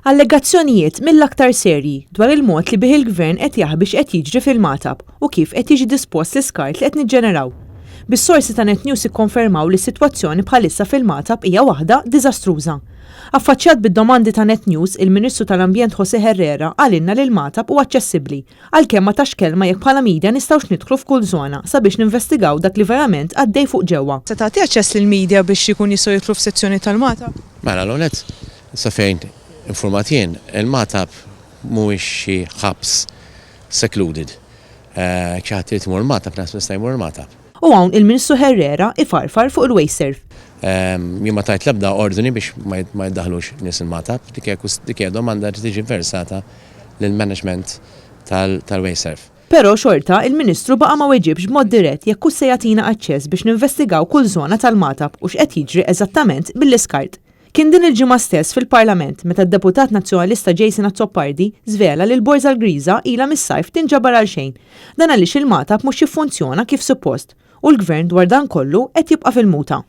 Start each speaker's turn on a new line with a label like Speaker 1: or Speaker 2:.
Speaker 1: Allegazzjonijiet mill-aktar serji dwar il-mod li bih il-Gvern qed jaħbi x'qed jiġri fil-Magħtab u kif qed jiġi dispost l-iskart li qed niġġeneraw. Bis-sorsi ta' Net News ikkonfermaw li s-sitwazzjoni bħalissa fil-Magħtab hija waħda diżastruża. Affaċċjat bid-domandi ta' Net News, il-Ministru tal-Ambjent José Herrera qalilna li l-Magħtab huwa aċċessibbli, għalkemm ma tax kelma jekk bħala media nistgħux nidħlu f'kull żona sabiex ninvestigaw dak li verament għaddej fuq ġewwa. Se tagħti aċċess lill-media biex ikun jistgħu jidħlu f'sezzjoni tal-Magħtab?
Speaker 2: Mela, l-ewwel nett, Sa fejn infurmat jien, il-Magħtab mhuwiex xi ħabs secluded. Jekk xi ħadd irid imur il-Magħtab, naħseb jista' jmur il-Magħtab.
Speaker 1: U hawn il-Ministru Herrera ifarfar fuq il-Wasteserv.
Speaker 2: Jien ma tajt l-ebda ordni biex ma jiddaħħlux nies il-Magħtab. Dik hija dik hija domanda li tiġi versata lill-management tal-Wasteserv.
Speaker 1: Però xorta, il-Ministru baqa' ma weġibx b'mod dirett jekk hux se jagħtina aċċess biex ninvestigaw kull żona tal-Magħtab u x'qed jiġri eżattament mill-iskart. Kien din il-ġimgħa stess fil-Parlament meta d-Deputat Nazzjonalista Jason Azzopardi żvela li l-borża l-griża ilha mis-sajf tinġabar għalxejn. Dan għaliex il-Magħtab mhux jiffunzjona kif suppost u l-Gvern dwar dan kollu qed jibqa' fil-muta.